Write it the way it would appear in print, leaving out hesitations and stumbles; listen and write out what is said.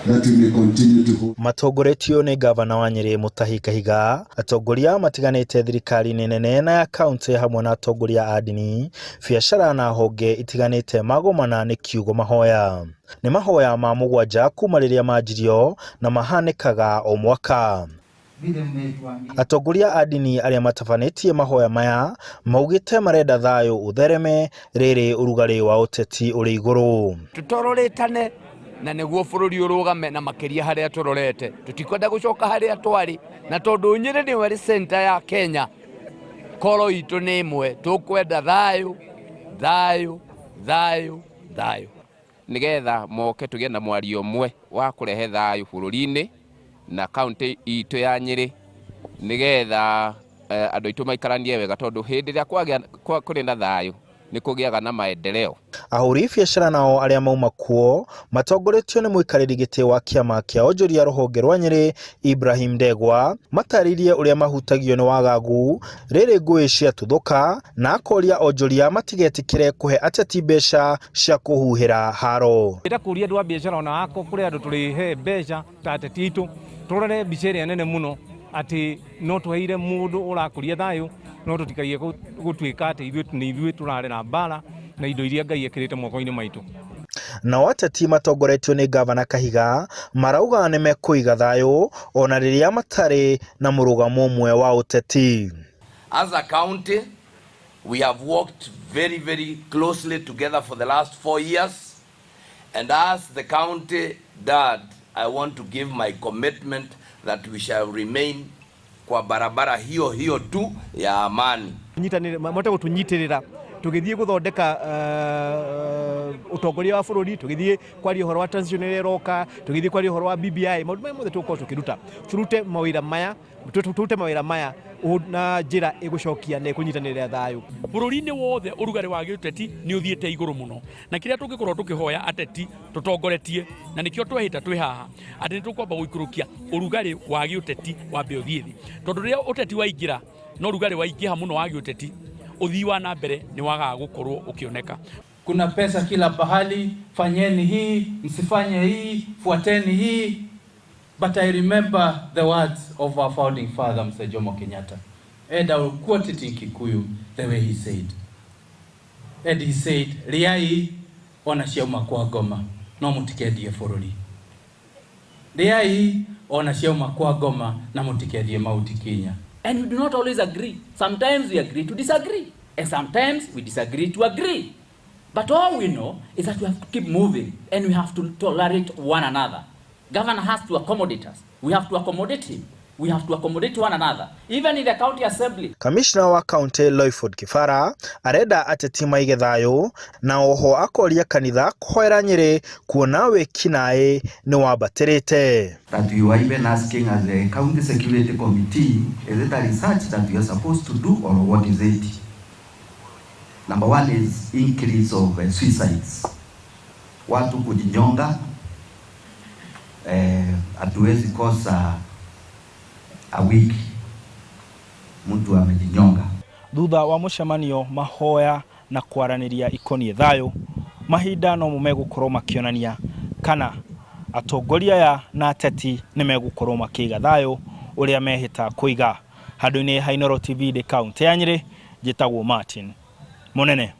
That we may continue to hold. Matongoretio nĩ ngavana wa Nyĩrĩ Mutahi Kahiga, atongoria matiganĩte thirikari-inĩ nene na ya kauntĩ hamwe na atongoria a ndini, biacara na honge itiganĩte magomana nĩ kiugo mahoya. Nĩ mahoya ma mũgwanja kuma rĩrĩa manjirio na mahanĩkaga o mwaka. Atongoria a ndini arĩa matabanĩtie mahoya maya maugĩte marenda thayũ ũthereme rĩrĩ ũrugarĩ wa ũteti ũrĩ igũrũ. Tũtororetane na nĩguo bũrũri ũrũgame na makĩria harĩa tũrorete. Tũtikwenda gũcoka harĩa twarĩ na tondũ Nyĩrĩ nĩyo ĩrĩ center ya Kenya, koro itũ nĩ ĩmwe, tũkwenda thayũ, thayũ, thayũ, thayũ. Nĩgetha moke tũgĩe na mwario ũmwe wa kũrehe thayũ bũrũri-inĩ na kaũntĩ itũ ya Nyĩrĩ, nĩgetha andũ aitũ maikaranie wega, tondũ hĩndĩ ĩrĩa kwagĩa kũrĩ na thayũ nĩ kũgĩaga na maendeleo. Ahũri biacara nao arĩa mauma kuo matongoretio nĩ mũikarĩri gĩtĩ wa kĩama kĩa onjoria rũhonge rwa Nyĩrĩ Ibrahim Ndegwa matarĩirie ũrĩa mahutagio nĩ wagagu rĩrĩ ngũĩ ciatuthũka na akoria onjoria matigetĩkĩre kũhe ateti mbeca cia kũhuhĩra haro. Ndĩrenda kũria andũ a biacara ona akorwo kũrĩ andũ tũrĩhe mbeca ta ateti aitũ, tũrore mbica ĩrĩa nene mũno atĩ no tũheire mũndũ ũrakũria thayũ no tũtikagie gũtuĩka atĩ ithuĩ nĩ ithuĩ tũrarera mbara na indo iria Ngai ekĩrĩte moko-inĩ maitũ. Nao ateti matongoretio nĩ ngavana Kahiga marauga nĩ mekũiga thayũ ona rĩrĩa matarĩ na mũrũgamo ũmwe wa ũteti. As a county, we have worked very, very closely together for the last 4 years. And as the county dad, I want to give my commitment that we shall remain kwa barabara hiyo hiyo tu ya amani. Nyitanĩre, mahote gũtũnyitĩrĩra tũgĩthiĩ gũthondeka ũtongoria wa bũrũri, tũgĩthiĩ kwaria ũhoro wa transition ĩrĩa ĩroka, tũgĩthiĩ kwaria ũhoro wa BBI, maũndũ maya mothe tũgũkorwo tũkĩruta, tũrute mawĩra maya, tũrute mawĩra maya na njĩra ĩgũcokia na ĩkũnyitanĩrĩra thayũ. Bũrũri-inĩ wothe ũrugarĩ wa gĩũteti nĩ ũthiĩte igũrũ mũno, na kĩrĩa tũngĩkorwo tũkĩhoya ateti tũtongoretie, na nĩkĩo twehĩta twĩ haha atĩ nĩ tũkwamba gũikũrũkia ũrugarĩ wa gĩũteti wambe ũthiĩ thĩ, tondũ rĩrĩa ũteti waingĩra na ũrugarĩ waingĩha mũno wa gĩũteti, ũthii wa na mbere nĩ wagaga gũkorwo ũkĩoneka. Kuna pesa kila pahali, fanyeni hii, msifanye hii, fuateni hii. But I remember the words of our founding father, Mzee Jomo Kenyatta. And I will quote it in Kikuyu the way he said. And he said, Riai ona ciauma kwa ngoma, no mutikendie bũrũri. Riai ona ciauma kwa ngoma, na mutikendie Mount Kenya. And we do not always agree. Sometimes we agree to disagree. And sometimes we disagree to agree. But all we know is that we have to keep moving and we have to tolerate one another. Governor has to accommodate us. We have to accommodate him. We have to accommodate one another. Even in the county assembly. Kamishna wa county Loyford Kibara arenda ateti maige thayũ na oho akoria kanitha kũhoera Nyĩrĩ kuona wĩkinaĩ nĩ wambatĩrĩte. That we were even asking as a county security committee, is it a research that we are supposed to do or what is it? Number one is increase of suicides. Watu kujinyonga. Hatuwezi kosa a week mtu amejinyonga. Thutha wa mũcemanio mahoya na kwaranĩria ikoniĩ thayũ, mahinda no mo megũkorwo makĩonania kana atongoria aya na ateti nĩ megũkorwo makĩiga thayũ ũrĩa mehĩta kũiga. Handũ-inĩ ha Inooro TV ndĩ kaũntĩ ya Nyĩrĩ, njĩtagwo Martin Mũnene.